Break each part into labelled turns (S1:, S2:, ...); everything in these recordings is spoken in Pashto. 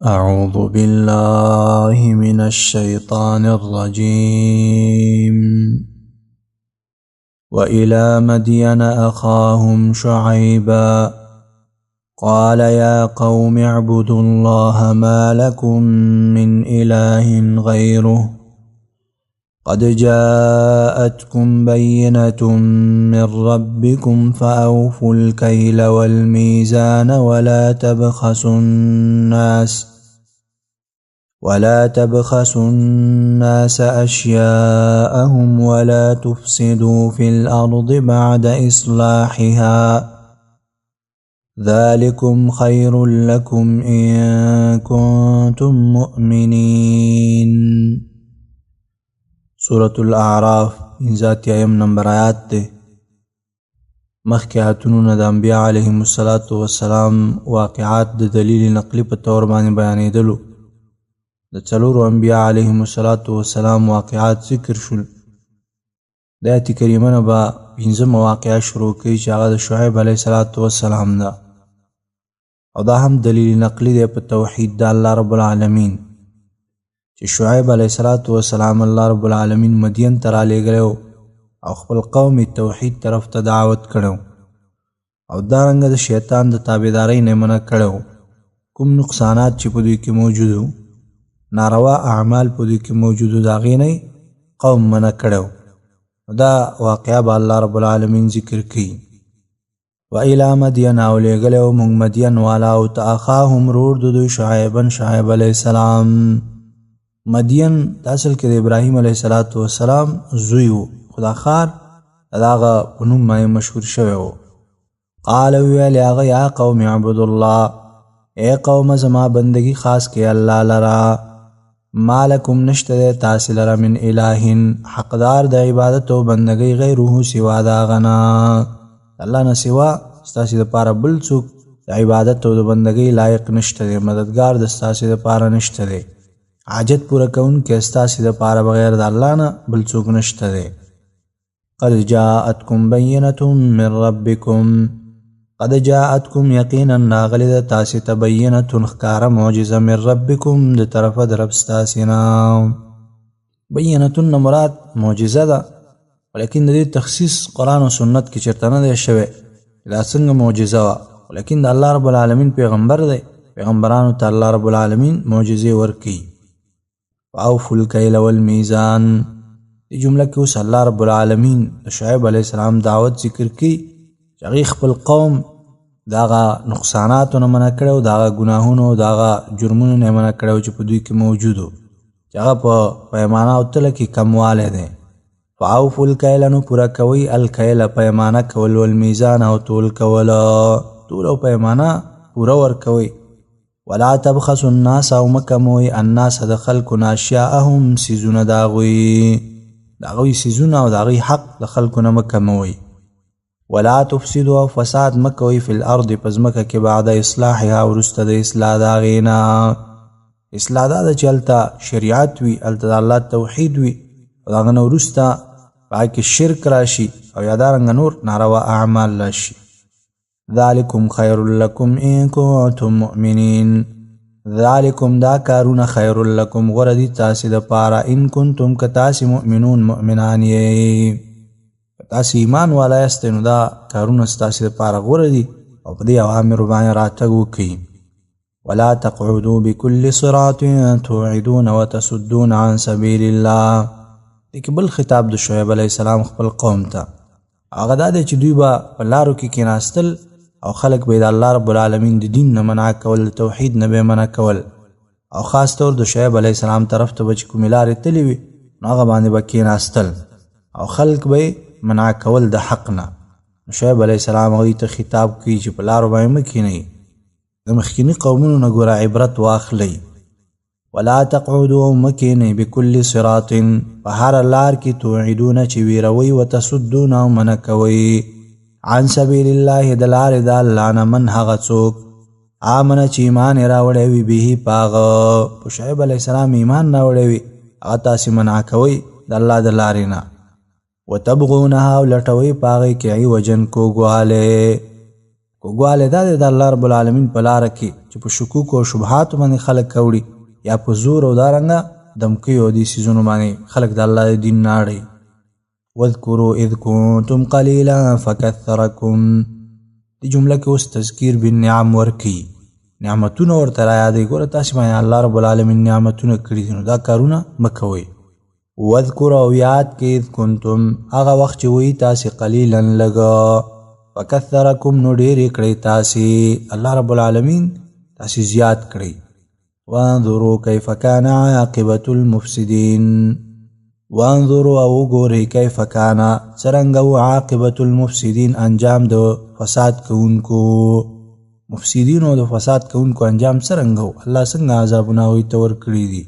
S1: أعوذ بالله من الشيطان الرجيم. وإلى مدين أخاهم شعيبا قال يا قوم اعبدوا الله ما لكم من إله غيره قد جاءتكم بينة من ربكم فأوفوا الكيل والميزان ولا تبخسوا الناس أشياءهم ولا تفسدوا في الأرض بعد إصلاحها ذلكم خير لكم إن كنتم مؤمنين. سورة الأعراف 85 نمبر آیات دی. مخکې آیتونو نه د انبیا علیهم الصلاة والسلام واقعات د دلیل نقلي په تور باندې بیانېدلو. د څلورو انبیا علیهم الصلاة والسلام واقعات ذکر شول. د آیت کریمه نه به پنځمه واقعه شروع کوي چې هغه د شعیب علیه الصلاة والسلام ده، او دا هم دلیل نقلي دی په توحید د الله رب العالمین چې شعیب علیه الصلاة والسلام الله رب العالمین مدین ته رالیږلی او خپل قوم یې توحید طرف ته دعوت کړی او دارنګه د شیطان د تابعدارۍ نه منع کړی. کوم نقصانات چې په دوی کې موجود وو، ناروا اعمال په دوی کې موجود وو، د هغې نه قوم منع کړی. دا واقعه به الله رب العالمین ذکر کوي. وإلى مدین او لېږلی وو موږ مدین والاو ته اخاهم ورور د دوی شعیبا شعیب علیه السلام. مدین د اصل کې د ابراهیم علیه الصلاة والسلام زوی و، خو دا ښار د هغه په نوم باندې مشهور شوی و. قال ویل هغه یا قوم اعبدوا الله، ای قومه زما بندگی خاص کړئ الله لره، ما لکم نشته دی تاسې لره من اله حقدار د عبادت او بندګۍ غیره سوا د هغه نه، الله نه سوا ستاسې دپاره بل څوک د عبادت او د بندګۍ لایق نشته دی، مددګار د ستاسې دپاره نشته دی، حاجت پوره کوونکی ستاسې دپاره بغیر د الله نه بل څوک نشته دی. قد جاءتکم بینة من ربکم، قد جاءتکم یقینا راغلې ده تاسې ته بینة ښکاره معجزه من ربکم د طرفه د رب ستاسې نه. بینة نه مراد معجزه ده، ولیکن د دې تخصیص قرآن او سنت کې چېرته نه دی شوی دا څنګه معجزه وه، ولیکن د الله رب العالمین پیغمبر دی، پیغمبرانو ته الله رب العالمین معجزې ورکوي. فأوفوا الکیل والمیزان، دې جمله کې اوس الله رب العالمین د شعیب علیه السلام دعوت ذکر کوي چې هغې خپل قوم د هغه نقصاناتو نه منع کړی او د هغه ګناهونو او د هغه جرمونو نه منع کړی چې په دوی کې موجود و، چې هغه په پیمانه او تله کې کموالی دی. فأوفوا الکیل نو پوره کوئ الکیل پیمانه کول، والمیزان او تول کول، تول او پیمانه پوره ورکوئ. ولا تبخسوا الناس او مه کموئ الناس د خلکو نه اشیاءهم څیزونه د هغوی، د هغوی څیزونه او د هغوی حق د خلکو نه مه کموئ. ولا تفسدوا او فساد مه کوئ فی الارض په ځمکه کې بعد اصلاحها وروسته د اصلاح د هغې نه. اصلاح دا ده چې هلته شریعت وي، هلته د الله توحید وي، او د هغه نه وروسته په هغې کې شرک راشي او یا دارنګه نور ناروا اعمال راشي. ذلکم خیر لکم ان کنتم مؤمنین، ذلکم دا کارونه خیر لکم غوره دي تاسې دپاره، ان کنتم که تاسې مؤمنون مؤمنان یئ، که تاسې ایمان والا یاستئ نو دا کارونه ستاسې دپاره غوره دي او په دې اوامرو باندې راتګ وکړئ. ولا تقعدوا بكل صراط توعدون وتصدون عن سبیل الله، دې کې بل خطاب د شعیب علیه السلام خپل قوم ته، هغه دا دی چې دوی به په لارو کې کېناستل او خلک به یې د الله رب العالمین د دین نه منع کول، د توحید نه به یې منع کول، او خاص طور د شعیب علیه السلام طرف ته به چې کومې لارې تللې وي نو هغه باندې به کېناستل او خلک به یې منع کول د حق نه. نو شعیب علیه السلام هغوی ته خطاب کوي چې په لارو باندې مه کښېنئ، د مخکیني قومونو نه ګوره عبرت واخلئ. ولا تقعدوا مه کښېنئ بکل صراط په هره لار کې توعدون چې ویروئ، وتصدون او منع کوئ عن سبیل الله د لارې د الله نه، من هغه څوک آمنه چې ایمان یې راوړی وي به په هغه، په شعیب علیه السلام ایمان راوړی وي هغه تاسې منع کوئ د الله د لارې نه. وتبغونها او لټوئ په هغې کې عوجا کوږوالی، کوږوالی دا دی د الله رب العالمین په لاره کې چې په شکوک او شبهاتو باندې خلک اوړي یا په زور او دارنګه دمکیو او دې څیزونو باندې خلک د الله د دین نه اړوي. واذکروا اذ کنتم قلیلا فکثرکم. دې جمله کې اوس تذکیر بالنعم ورکي، نعمتونه ورته را یادوي. ګوره تاسې باندې الله رب العالمین نعمتونه کړي دي، نو دا کارونه مه کوئ. واذکر او یاد کې اذ کنتم، هغه وخت چې وئ تاسې قلیلا لږ، فکثرکم نو ډېر یې کړئ تاسې، الله رب العالمین تاسې زیات کړئ. وانظروا کیف کان عاقبة المفسدین. وانظروا او وګورئ کیف کان څرنګه و عاقبة المفسدین انجام د فساد کوونکو. مفسدین او د فساد کوونکو انجام څرنګه و، الله څنګه عذابونه هغوی ته ورکړي دي.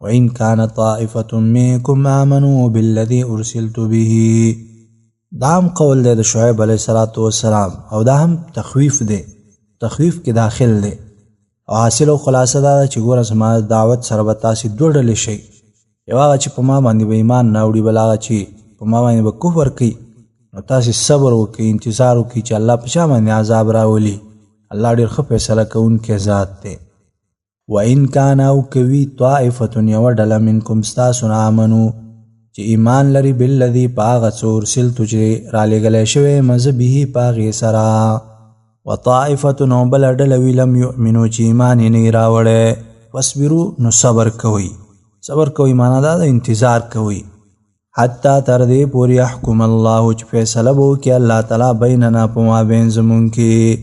S1: وإن كان طائفة منكم آمنوا بالذي أرسلت به. دا هم قول دی د شعیب علیه الصلاة والسلام، او دا هم تخویف دی، تخویف کې داخل دی. او حاصل او خلاصه دا ده چې ګوره زما دعوت سره به تاسې دوه ډلې شئ، یو هغه چې په ما باندې به ایمان نه راوړي، بل هغه چې په ما باندې به کفر کوي. نو تاسې صبر وکړئ، انتظار وکړئ چې الله په چا باندې عذاب راولي. الله ډېر ښه فیصله کوونکی ذات دی. وإن کان او کوي طائفة یوه ډله منکم ستاسو نه آمنو چې ایمان لري بالذي په هغه څه ارسلتو چې رالیږلی شوی یم زه به په هغې سره، وطائفة او بله ډله وي لم یؤمنو چې ایمان یې نه وي راوړی، فاصبرو نو صبر کوئ. صبر کوئ معنا دا ده انتظار کوئ، حتی تر دې پورې یحکم الله چې فیصله به وکړي الله تعالی بیننا په مابین زمونږ کې،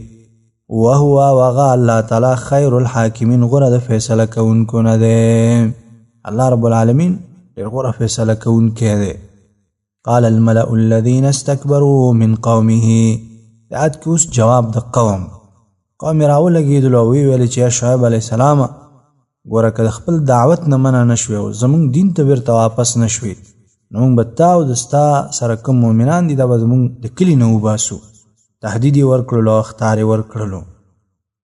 S1: وهو وغه الله تعالی خیر الحاکمین غوره د فیصله کوونکو نه دی. الله رب العالمین ډېر غوره فیصله کوونکی دی. قال الملأ الذين استكبروا من قومه. د آیت کې اوس جواب د قوم، قوم یې راولګېدلو او ویې ویل چې یا شعیب علیه السلام، ګوره که د خپل دعوت نه منع نه شوې او زمونږ دین ته بېرته واپس نه شوې، نو موږ به تا او د ستا سره کوم مؤمنان دي دا به زمونږ د کلي نه وباسو. تهدید یې ورکړلو او اخطار یې ورکړلو.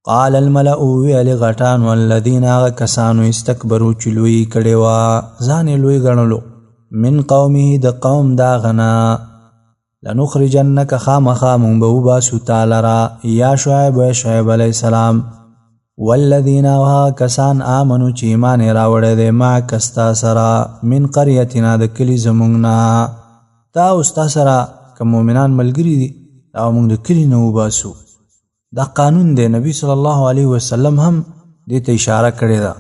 S1: قال الملأ ویل غټانو الذین هغه کسانو استکبرو چې لوی کړې وه، ځان یې لوی ګڼلو، من قومه د قوم دا غنا، لنخرجنک خامخا مونږ به وباسو تا لره یا شعیب یا شعیب علیه السلام، والذین هغه کسان آمنو چې ایمان یې راوړی دی معک ستا سره، من قریتنا د کلي زمونږ نه، تا او ستا سره که مؤمنان ملګري دي دا مونږ د کلي نه وباسو. دا قانون دی، نبی صلی الله علیه وسلم هم دې ته اشاره کړې ده،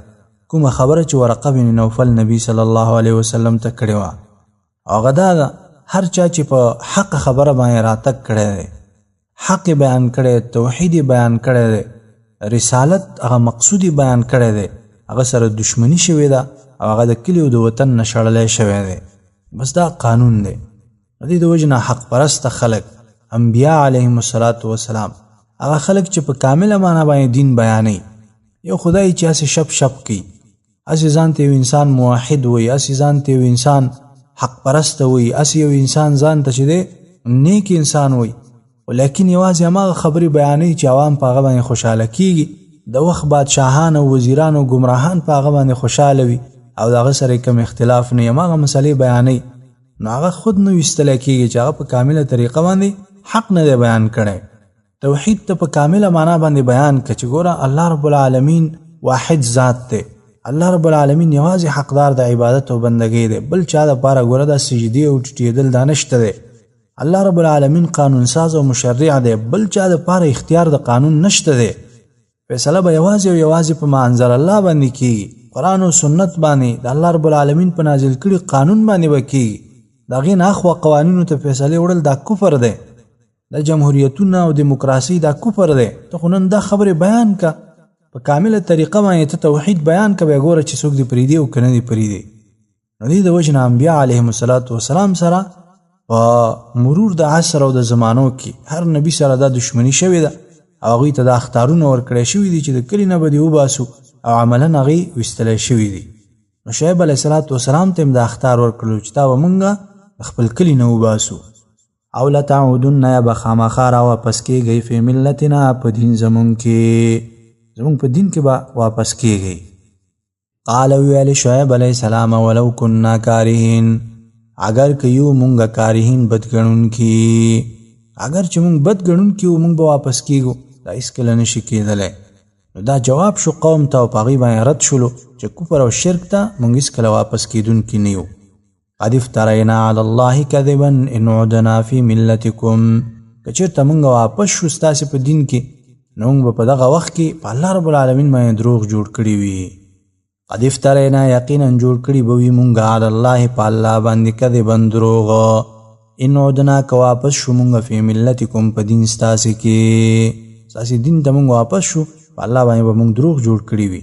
S1: کومه خبره چې ورقه بن نوفل نبی صلی الله علیه وسلم ته کړې وه، هغه دا ده هر چا چې په حق خبره باندې راتګ کړی دی، حق یې بیان کړی، توحید یې بیان کړی دی، رسالت هغه مقصود یې بیان کړی دی، هغه سره دشمني شوې ده او هغه د کلي او د وطن نه شړلی شوی دی. بس دا قانون دی. د دې د وجې نه حق پرسته خلک، انبیا علیهم الصلاة والسلام، هغه خلک چې په کامله معنا باندې دین بیانوي، یو خدای چې هسې شپ شپ کوي، هسې ځان ته یو انسان موحد وایي، هسې ځان ته یو انسان حق پرسته وایي، هسې یو انسان ځان ته چې دی نیک انسان وایي، ولیکن یوازې هماغه خبرې بیانوي چې عوام په هغه باندې خوشحاله کیږي، د وخت بادشاهان او وزیران او ګمراهان په هغه باندې خوشحاله وي او د هغه سره کوم اختلاف نه وي، هماغه مسلې بیانوي، نو هغه خود نه ویستلی کیږي چې هغه په کامله طریقه باندې حق نه دی بیان کړی. توحید ته په کامله معنا باندې بیان کړه چې ګوره الله رب العالمین واحد ذات دی، الله رب العالمین یوازې حقدار د عبادت او بندګۍ دی، بل چا دپاره ګوره دا سجدې او ټیټېدل دا نشته دی. الله رب العالمین قانون ساز او مشرع دی، بل چا دپاره اختیار د قانون نشته دی. فیصله به یوازې او یوازې په ما انزل الله باندې کیږي، قرآن او سنت باندې، د الله رب العالمین په نازل کړي قانون باندې به کیږي. د هغې نه اخوا قوانینو ته فیصلې وړل دا کفر دی، دا جمهوریتونه او دیموکراسي دا کفر دی. ته خو نن دا خبرې بیان که په کامله طریقه باندې، ته توحید بیان که، بیا ګوره چې څوک دې پرېږدي او که نه دې پرېږدي. نو دې د وجې نه انبیا علیهم الصلاة والسلام سره په مرور د عصر او د زمانو کې هر نبی سره دا دشمني شوې ده او هغوی ته دا اخطارونه ورکړی شوي دي چې د کلي نه به دې وباسو، او عملا هغوی ویستلی شوي دي. نو شعیب علیه الصلاة والسلام ته هم دا اخطار ورکړلو چې تا به مونږ د خپل کلي نه وباسو. او لتعودن یا به خامخا را واپس کیږئ فی ملتنا په دین زمونږ کې، زمونږ په دین کې به واپس کیږئ. قال ویل شعیب علیه السلام ولو کنا کارهین، اگر که یو مونږ کارهین بدګڼونکي. اګر چې مونږ بد ګڼونکي وو، مونږ به واپس کیږو، دا هیڅکله نشي کېدلی. نو دا جواب شو قوم ته او په هغوی باندې رد شولو چې کفر او شرک ته مونږ هیڅکله واپس کېدونکي نه یو. قد افترینا علی الله کذبا ان عدنا فی ملتکم، که چېرته مونږ واپس شو ستاسې په دین کې، نو مونږ به په دغه وخت کې په الله رب العالمین باندې دروغ جوړ کړي وي. قد افترینا یقینا جوړ کړي به وي مونږ علی الله په الله باندې کذبا دروغ، ان عدنا که واپس شو مونږ فی ملتکم په دین ستاسې کې، ستاسې دین ته مونږ واپس شو، په الله باندې به مونږ دروغ جوړ کړي وي.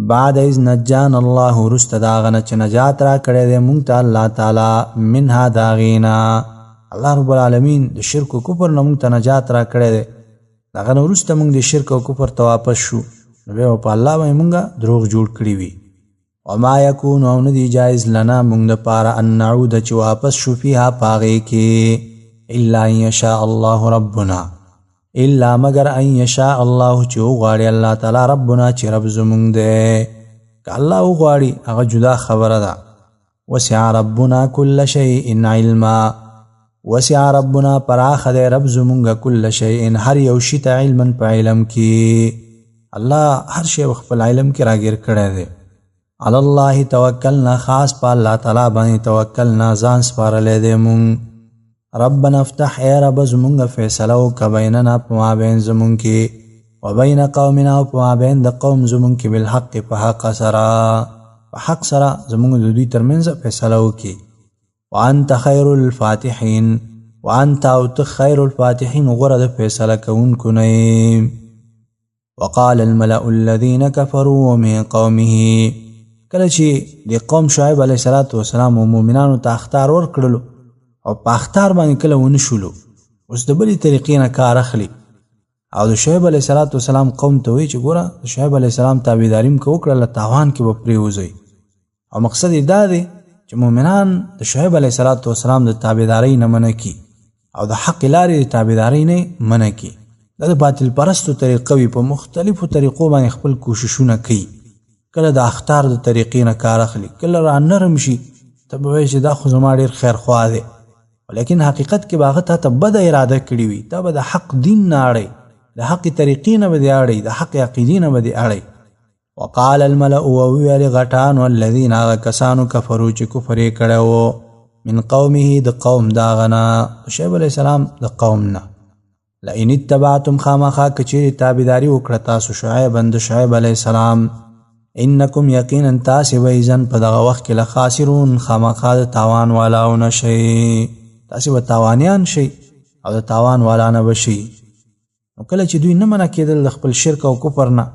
S1: بعد اذ نجانا الله، وروسته د هغه نه چې نجات را کړی دی مونږ ته الله تعالی، منها د هغې نه، الله رب العالمین د شرک او کفر نه مونږ ته نجات را کړی دی، د هغه نه وروسته مونږ د شرک او کفر ته واپس شو، نو بیا به په الله باندې مونږ دروغ جوړ کړي وي. وما یکون او نه دی جایز لنا مونږ دپاره ان نعود چې واپس شو فیها په هغې کې، الا ان یشاء الله ربنا، الا مگر ان یشاء الله چې وغواړي الله تعالی ربنا چې رب زمونږ دی. که الله وغواړي هغه جدا خبره ده. وسع ربنا کل شیء علما، وسع ربنا پراخه دی رب زمونږ کل شیء هر یو شي ته علما په علم کې، الله هر شی په خپل علم کې راګیر کړی دی. علی الله توکلنا، خاص په الله تعالی باندې توکلنا، ځان سپارلی دی مونږ. ربنا افتح، ای رب زمونږ فیصله وکړه بیننا په مابین زمونږ کې، وبین قومنا او په مابین د قوم زمونږ کې، بالحق په حق سره، په حق سره زمونږ د دوی ترمنځ فیصله وکړي. وانت خیر الفاتحین، وانت او ته خیر الفاتحین غوره د فیصله کوونکو نه یې. وقال الملأ الذين كفروا من قومه، کله چې د قوم شعیب علیه الصلاة والسلام او مؤمنانو ته اخطار ورکړلو او په اخطار باندې کله ونه شولو، اوس د بلې طریقې نه کار اخلي او د شعیب علیه الصلاة والسلام قوم ته وایي چې ګوره د شعیب علیه السلام تابعداري م که وکړله تاوان کې به پرېوځئ. او مقصد یې دا دی چې مؤمنان د شعیب علیه الصلاة والسلام د تابعدارۍ نه منع کړي او د حق لارې د تابعدارۍ نه منع کړي. دا د باطل پرستو طریقه وي، په مختلفو طریقو باندې خپل کوششونه کوي، کله د اخطار د طریقې نه کار اخلي، کله را نرم شي، ته به وایې چې دا خو زما ډېر خیرخواه دی، ولیکن حقیقت کې به هغه تا ته بده اراده کړې وي، تا به د حق دین نه اړوي، د حق طریقې نه به دې اړوي، د حق عقیدې نه به دې اړوي. وقال الملأ وویل غټانو الذین هغه کسانو کفرو چې کفر یې کړی وو، من قومه د قوم د هغه نه، شعیب علیه السلام د قوم نه، لئن اتبعتم خامخا که چیرې تابعداري وکړه تاسو شعیبا د شعیب علیه السلام، انکم یقینا تاسې به اذن په دغه وخت کې لخاسرون خامخا د تاوان والاو نه شئ، تاسې به تاوانیان شئ او د تاوان والا نه به شئ. نو کله چې دوی نه منع کېدل د خپل شرک او کفر نه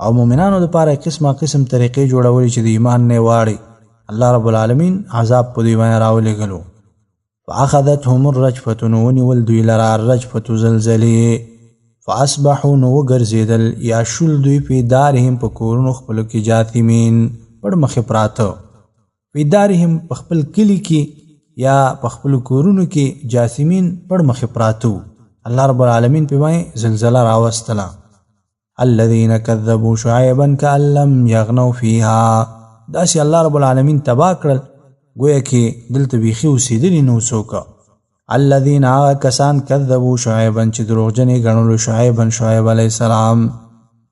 S1: او مؤمنانو دپاره یې قسمه قسم طریقې جوړولې چې د ایمان نه یې واړي، الله رب العالمین عذاب په دوی باندې راولېږلو. فأخذتهم الرجفة، نو ونیول دوی لره الرجفة زلزلې، فأصبحوا نو وګرځېدل یا شول دوی په دارهم په کورونو خپلو کې جاثمین پړ مخې پراته، په دارهم په خپل کلي کې یا په خپلو کورونو کې جاثمین پړ مخې پراته وو. الله رب العالمین په باندې زلزله راوستله. الذين كذبوا شعيبا كأن لم يغنوا فيها، داسې الله رب العالمین تباه کړل ګویا کې دلته بیخي اوسېدلي نه وو څوک. الذين هغه کسان کذبوا شعیبا چې دروغجن یې ګڼلو شعیبا شعیب علیه السلام،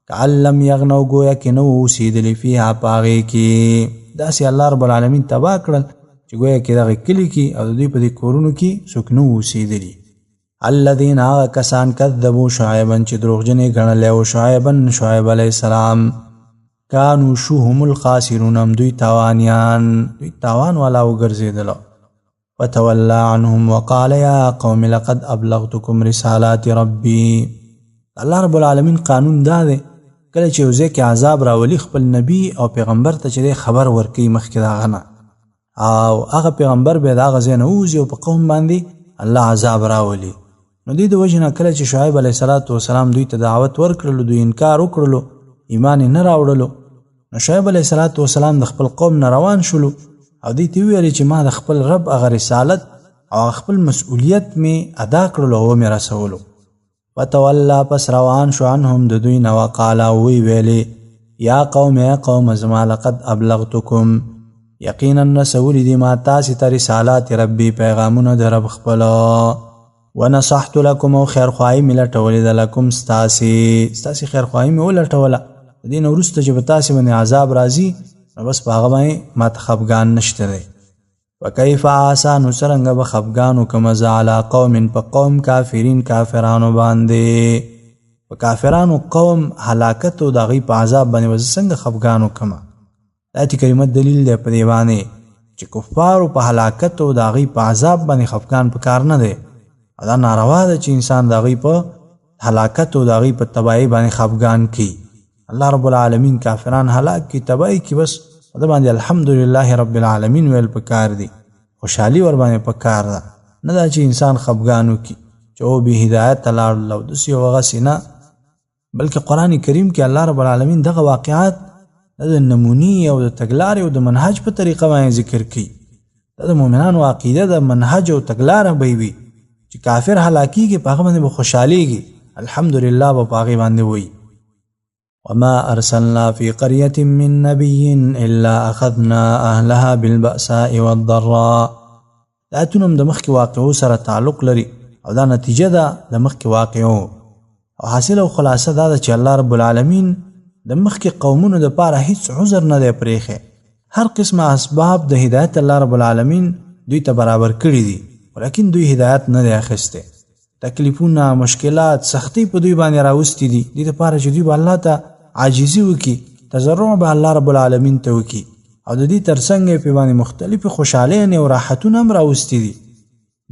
S1: كأن لم یغنوا ګویا کې نه وو اوسېدلي فیها په هغې کې، داسې الله رب العالمین تباه کړل چې ګویا کې دغه کلي کې او د دوی په دې کورونو کې څوک نه وو اوسېدلي. الذين هغه کسان کذبوا شعیبا چې دروغجن یې ګڼلی و شعیبا شعیب علیه السلام، کانو شو هم الخاسرون هم دوی تاوانیان، دوی تاوان والا وګرځېدلو. فتولى عنهم وقال يا قوم لقد ابلغتكم رسالات ربي. الله رب العالمین قانون دا دی کله چې یو ځای کې عذاب راولي خپل نبی او پیغمبر ته چې دی خبر ورکوي مخکې د هغه نه، او هغه پیغمبر بیا د هغه ځای نه ووځي او په قوم باندې الله عذاب راولي. نو دې د وجې نه کله چې شعیب علیه الصلاة والسلام دوی ته دعوت ورکړلو، دوی انکار وکړلو، ایمان یې نه راوړلو، نو شعیب علیه الصلاة والسلام د خپل قوم نه روان شولو او دوی ته وویل چې ما د خپل رب هغه رسالت او هغه خپل مسؤلیت مې ادا کړلو او ومې رسولو. فتولا پس روان شو عنهم د دوی نه، وقال او ویې ویلې یا قوم ای قوم زما لقد ابلغتکم یقینا رسولي دي ما تاسې ته رسالات ربي پیغامونه د رب خپل. ونصحت لکم، او خیرخواهي مې لټولې ده، لکم ستاسې خیرخواهي مې ولټوله. د دې نه وروسته چې په تاسې باندې عذاب راځي نو بس په هغه باندې ماته خفګان نشته دی. وکیف عسا، نو څرنګه به خفګان وکړم زه علی قوم، په قوم کافرین، کافرانو باندې، په کافرانو قوم هلاکت او د هغوی په عذاب باندې به زه څنګه خفګان وکړم؟ دا آیت کریمه دلیل دی په دې باندې چې کفارو په هلاکت او د هغوی په عذاب باندې خفګان پکار نه دی، او دا ناروا ده چې انسان د هغوی په هلاکت او د هغوی په تباهي باندې خفګان کوي. الله رب العالمین کافران هلاک کی، تباهي کی، بس د باندې الحمدلله رب العالمین ویل پکار دي، خوشحالي ور باندې پکار ده، نه دا چې انسان خفګان وکړي چې او به هدایت ته لاړ او داسې او هغسې نه، بلکې قرآن کریم کې الله رب العالمین دغه واقعات د نمونې او د تګلارې او د منهج په طریقه باندې ذکر کوي. دا د مؤمنانو عقیده د منهج او تګلاره به وي چې کافر هلاکیږي په هغه باندې به خوشحالېږي، الحمدلله به په هغې باندې وایي. وما أرسلنا في قرية من نبي إلا أخذنا أهلها بالبأساء والضراء. دا آیتونه هم د مخکې واقعو سره تعلق لري او دا نتیجه ده د مخکې واقعو. او حاصل او خلاصه دا ده چې الله رب العالمین د مخکې قومونو دپاره هیڅ عذر نه دی پرېښی، هر قسمه اسباب د هدایت الله رب العالمین دوی ته برابر کړي دي، ولیکن دوی هدایت نه دی اخیستی. تکلیفونه، مشکلات، سختۍ په دوی باندې راوستي دي، دې دپاره چې دوی به الله ته عاجزي وکړي، تضرع به الله رب العالمین ته وکړي، او د دې ترڅنګ یې پرې باندې مختلفې خوشحالۍ او راحتونه هم راوستي دي،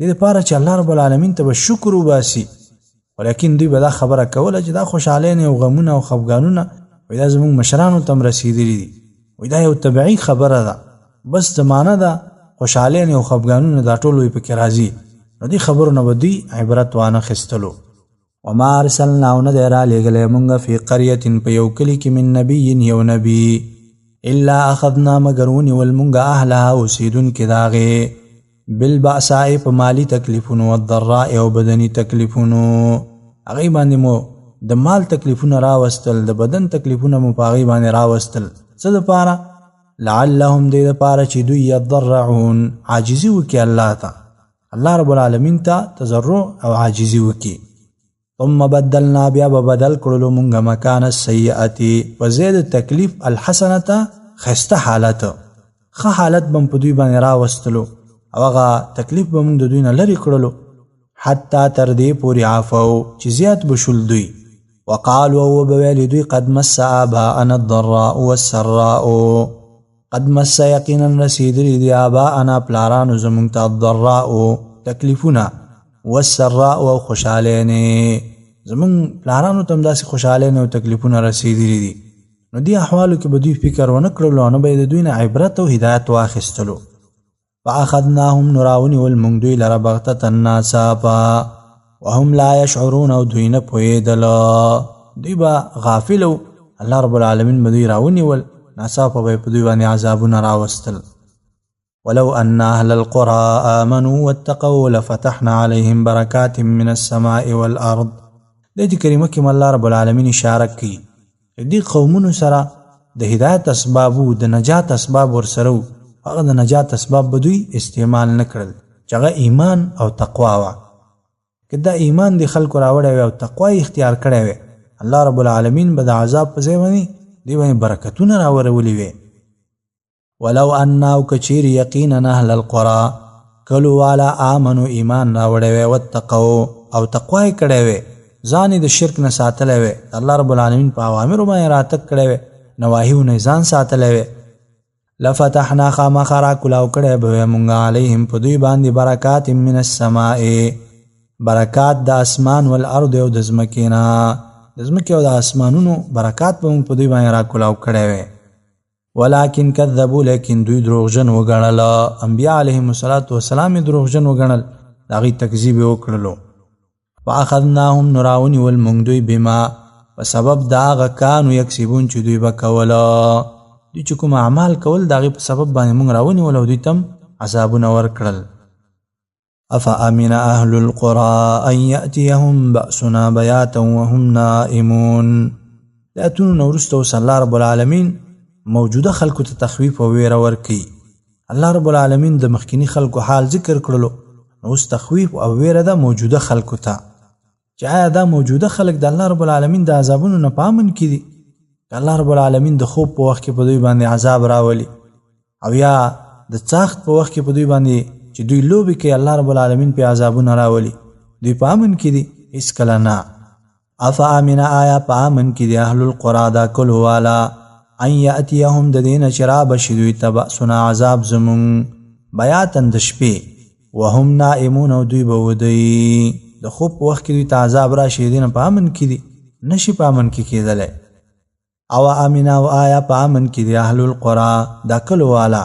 S1: دې دپاره چې الله رب العالمین ته به شکر وباسي. ولیکن دوی به دا خبره کوله چې دا خوشحالۍ او غمونه او خفګانونه وایي دا زموږ مشرانو ته هم رسېدلي دي، وایي دا یو طبیعي خبره ده، بس زمانه ده، خوشحالۍ او خفګانونه دا ټول وایي پکې راځي. نو دې خبرو نه به دوی عبرت وانه خیستلو. وما ارسلنا، او نه دی رالیږلی مونږ فی قریة، په یو کلي کې، من نبي، یو نبي، الا اخذنا، مګر ونیول مونږ اهلها، اوسېدونکي د هغې، بالبأساء، په مالي تکلیفونو، والضراء، او بدني تکلیفونو. هغې باندې مو د مال تکلیفونه راوستل، د بدن تکلیفونه مو په هغې باندې راوستل، څه دپاره؟ لعلهم، دې دپاره چې دوی یضرعون، عاجزي وکړي الله ته، الله رب العالمین ته تضرع او عاجزي وکړي. ثم بدلنا، بیا به بدل کړلو مونږ مکان السیئة، په ځای د تکلیف، الحسنة، ښایسته حالت، ښه حالت به په دوی باندې راوستلو، او هغه تکلیف به مونږ د دوی نه لرې کړلو، حتی تر دې پورې عفو، چې زیات به شول دوی. وقالو، او به ویلې دوی، قد مس آباءنا الضراء والسراء، قد مس، یقینا رسېدلي دي، آباءنا، پلارانو زمونږ ته، الضراء، تکلیفونه، والسراء، او خوشحالۍ، زمونږ پلارانو ته هم داسې خوشحالۍ او تکلیفونه رسېدلي دي. نو دې احوالو کې به دوی فکر ونه کړلو، نو به یې د دوی نه عبرت او هدایت واخیستلو. فأخذناهم، نو راونیول مونږ دوی لره، بغتة، ناڅاپه، وهم لا یشعرون، او دوی نه پوهېدل، دوی به غافل وو، الله رب العالمین به دوی راونیول، ناڅاپه به یې په دوی باندې عذابونه راوستل. ولو أن أهل القرى آمنوا واتقوا لفتحنا عليهم بركات من السماء والأرض. د دې کریمه کې الله رب العالمین اشاره کوي دې قومونو سره د هدایت اسباب وو، د نجات اسباب ورسره وو، هغه د نجات اسباب به دوی استعمال نه کړل چې هغه ایمان او تقوا وه. که دا ایمان د خلکو راوړی وی او تقوا یې اختیار کړی وی، الله رب العالمین به د عذاب په ځای باندې دوی باندې برکتونه راورولي وی. ولو أن، او که چیرې، یقینا أهل القرى، کلو والا، آمنو، ایمان راوړی وی، واتقوا، او تقوا یې کړی وی، ځان یې د شرک نه ساتلی وی، الله رب العالمین په اوامرو باندې راتګ کړی وی، نواهیو نه ځان ساتلی وی، لفتحنا، خامخا را کولاو کړی به وی مونږ، علیهم، په دوی باندې، برکات من السماء، برکات د اسمان، والارض، او د ځمکې نه، د ځمکې او د اسمانونو برکات به مونږ په دوی باندې را کولاو کړی وی. ولكن كذبوا، لیکن دوی دروغجن وګڼل، انبیاء علیهم الصلاة والسلام یې دروغجن وګڼل، د هغوی تکذیب یې وکړلو. فأخذناهم، نو راونیول مونږ دوی، بما، په سبب د هغه، کانو یکسبون، چې دوی به کوله، دوی چې کوم اعمال کول د هغې په سبب باندې مونږ راونیول او دوی ته هم عذابونه ورکړل. أفأمن أهل القرى أن يأتيهم بأسنا بياتا وهم نائمون. د آیتونو نه وروسته اوس الله رب العالمین موجوده خلکو ته تخویف او ویره ورکوي. الله رب العالمین د مخکیني خلکو حال ذکر کړلو، نو اوس تخویف او ویره ده موجوده خلکو ته چې آیا دا موجوده خلک د الله رب العالمین د عذابونو نه په امن کې دي؟ که الله رب العالمین د خوب په وخت کې په دوی باندې عذاب راولي او یا د څاښت په وخت کې په دوی باندې چې دوی لوبې کوي الله رب العالمین په عذابونه راولي، دوی په امن کې دي؟ هیڅکله نه. افامن آیا په امن کې دي اهل القرى دا کلو والا ان یاتیهم د دین چې را به شي دوی ته بأسنا عذاب زمونږ بیاتن د شپې وهم نائمون او دوی به وده وي. د خوب په وخت کې دوی ته عذاب راشي، دینه په امن کې دي؟ نشي په امن کې کېدلی. او امن او آیا په امن کې دي اهل القرى دا کلو والا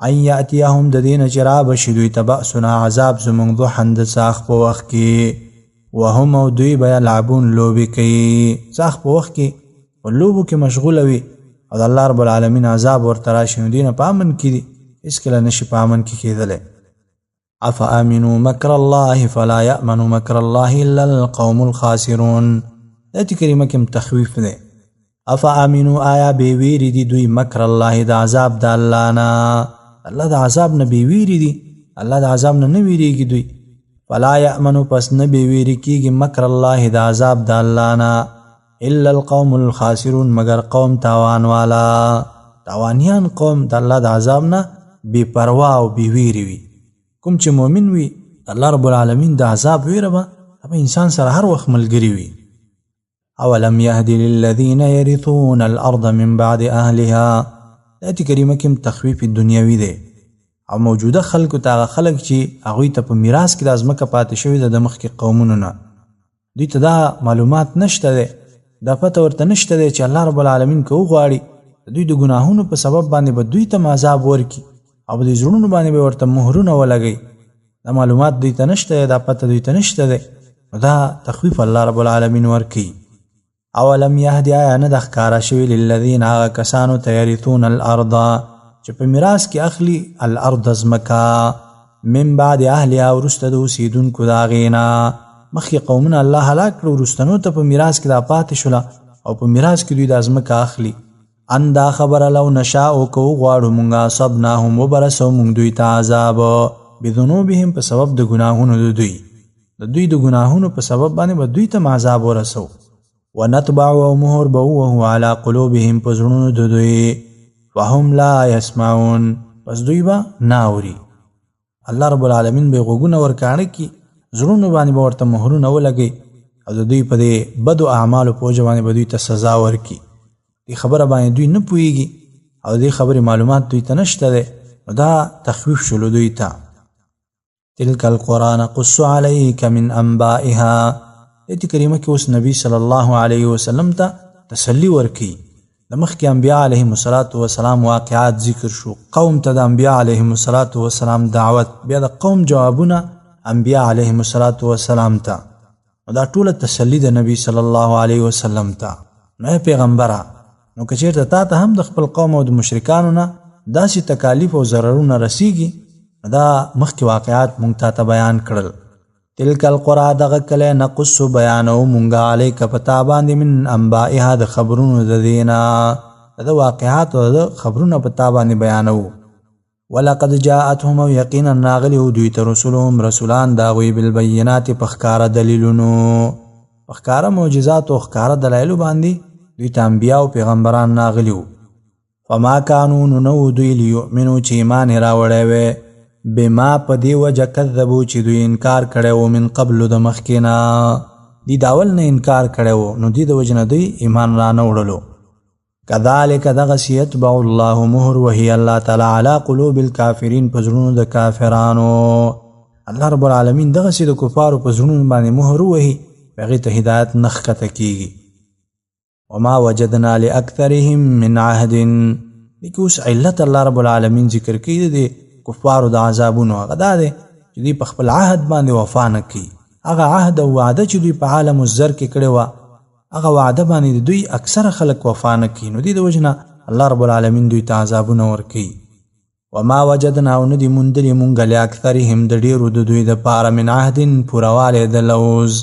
S1: ان یاتیهم د دین چې را به شي دوی ته بأسنا عذاب زمونږ ضحا د څاښت په وخت کې وهم او دوی به یلعبون لوبې کوي. څاښت په وخت کې په لوبو کې مشغوله وي او د الله رب العالمین عذاب ورته راشي، نو دوی نه په امن کې دي؟ هیڅکله نشي په امن کې کېدلی. افامنوا مکر الله فلا یأمن مکر الله الا القوم الخاسرون. آیت کریمه کې تخویف دی. افامنوا آیا بې ویرې دي دوی مکر الله د عذاب د الله نه؟ الله د عذاب نه بې ویرې دي، الله د عذاب نه نه ویریږي دوی. فلا یأمنو پس نه بې ویرې کېږي مکر الله د عذاب د الله نه الا القوم الخاسرون مگر قوم تاوان والا. تاوانیان قوم د الله د عذاب نه بې پروا او بې ویرې وي. کوم چې مؤمن وي د الله رب العالمین د عذاب ویره به هغه انسان سره هر وخت ملګری وي. اولم يهد للذین يرثون الارض من بعد اهلها. آیت کریمه کې تخویف دنیوي دی او موجوده خلکو ته هغه خلک چې هغوی ته په میراث کې د ځمکه پاتې شوې ده د مخکې قومونو نه، دوی ته دا معلومات نشته دی، دا پته ورته نشته دی چې الله رب العالمین که وغواړي د دوی د ګناهونو په سبب باندې به دوی ته عذاب ورکړي او په دې زړونو باندې به ورته مهرونه ولګوي. دا معلومات دوی ته نشته دی، دا پته دوی ته نشته دی. نو دا تخویف الله رب العالمین ورکوي. اولم یهد آیا نه ده ښکاره شوې للذین هغه کسانو ته یرثون الارض چې په میراث کې اخلي الارض ځمکه من بعد اهلها وروسته د اوسېدونکو د هغې نه. مخکې قومونه الله هلاک کړو، وروستنو ته په میراث کې دا پاتې شوله او په میراث کې دوی دا ځمکه اخلي. ان دا خبره لو نشاء که وغواړو مونږ اصبناهم وبرسو مونږ دوی ته عذاب بذنوبهم په سبب د ګناهونو د دوی، د دوی د ګناهونو په سبب باندې به دوی ته عذاب ورسو. ونطبع او مهر به ووهو علی قلوبهم په زړونو د دوی فهم لا یسمعون پس دوی به نه اوري. الله رب العالمین به غوږونه ورکاڼه کړي، زړونو باندې به ورته مهرونه ولګوي او د دوی په دې بدو اعمالو په وجه باندې به دوی ته سزا ورکړي. دې خبره باندې دوی نه پوهېږي او دې خبرې معلومات دوی ته نشته دی. نو دا تخویف شولو دوی ته. تلك القرى نقص عليك من انبائها. آیت کریمه کې اوس نبی صلی الله علیه وسلم ته تسلی ورکوي. د مخکې انبیا علیهم الصلاة والسلام واقعات ذکر شو، قوم ته د انبیا علیهم الصلاة والسلام دعوت، بیا د قوم جوابونه انبیا علیهم الصلاة والسلام ته. نو دا ټوله تسلی د نبی صلی الله علیه وسلم ته. نو ای پیغمبره، نو که چېرته تا ته هم د خپل قوم او د مشرکانو نه داسې تکالیف او ضررونه رسیږي، دا مخکې واقعات مونږ تا ته بیان کړل. تلک القرى دغه کلی نقص بیانو مونږ علیک په تا باندې من انبائها د خبرونو د دې نه، د واقعاتو د خبرونه په تا باندې بیانو. ولقد جاءتهم او یقینا راغلي وو دوی ته رسلهم رسولان د هغوی بالبینات په ښکاره دلیلونو، په ښکاره معجزاتو او ښکاره دلایلو باندې دوی ته انبیا او پیغمبران راغلي وو. فما کانو نو نه وو دوی لیؤمنو چې ایمان یې راوړی وی بما په دې وجه کذبو چې دوی انکار کړی وو من قبل د مخکې نه. دوی د اول نه انکار کړی وو، نو دې د وجې نه دوی ایمان را نه وړلو. كذلك دغسې یتبع الله مهر وهي الله تعالی علی قلوب الکافرین په زړونو د کافرانو. الله رب العالمین دغسې د کفارو په زړونو باندې مهر وهي، هغې ته هدایت نه ښکته کیږي. وما وجدنا لأکثرهم من عهد. دې کې اوس علت الله رب العالمین ذکر کوي د دې کفارو د عذابونو، هغه دا دی چې دوی په خپل عهد باندې وفا نه کوي. هغه عهد او وعده چې دوی په عالم الذر کې کړې وه، هغه وعده باندې د دوی اکثره خلک وفا نه کوي. نو دې د وجې نه الله رب العالمین دوی ته عذابونه ورکوي. وما وجدنا او نه دي موندلي مونږ لاکثرهم د ډېرو د دوی دپاره من عهد پورهوالی د لوز.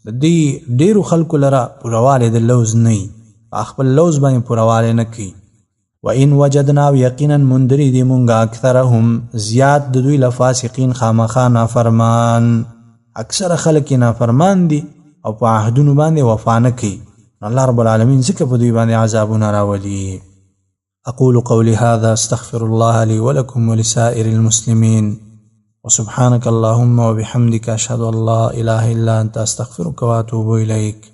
S1: د دوی ډېرو خلکو لره پورهوالی د لوز نه وي، په خپل لوز باندې پورهوالی نه کوي. وان وجدنا، او یقینا موندلي دي مونږ، اکثرهم، زیات د دوی، لفاسقین، خامخا نافرمان. اکثره خلک یې نافرمان دي او په عهدونو باندې وفا نه کوي، نو الله رب العالمین ځکه په دوی باندې عذابونه راولي. أقول قولي هذا، استغفر الله لي ولكم ولسائر المسلمين، وسبحانك اللهم وبحمدك، أشهد أن لا إله إلا أنت، أستغفرك وأتوب إليك.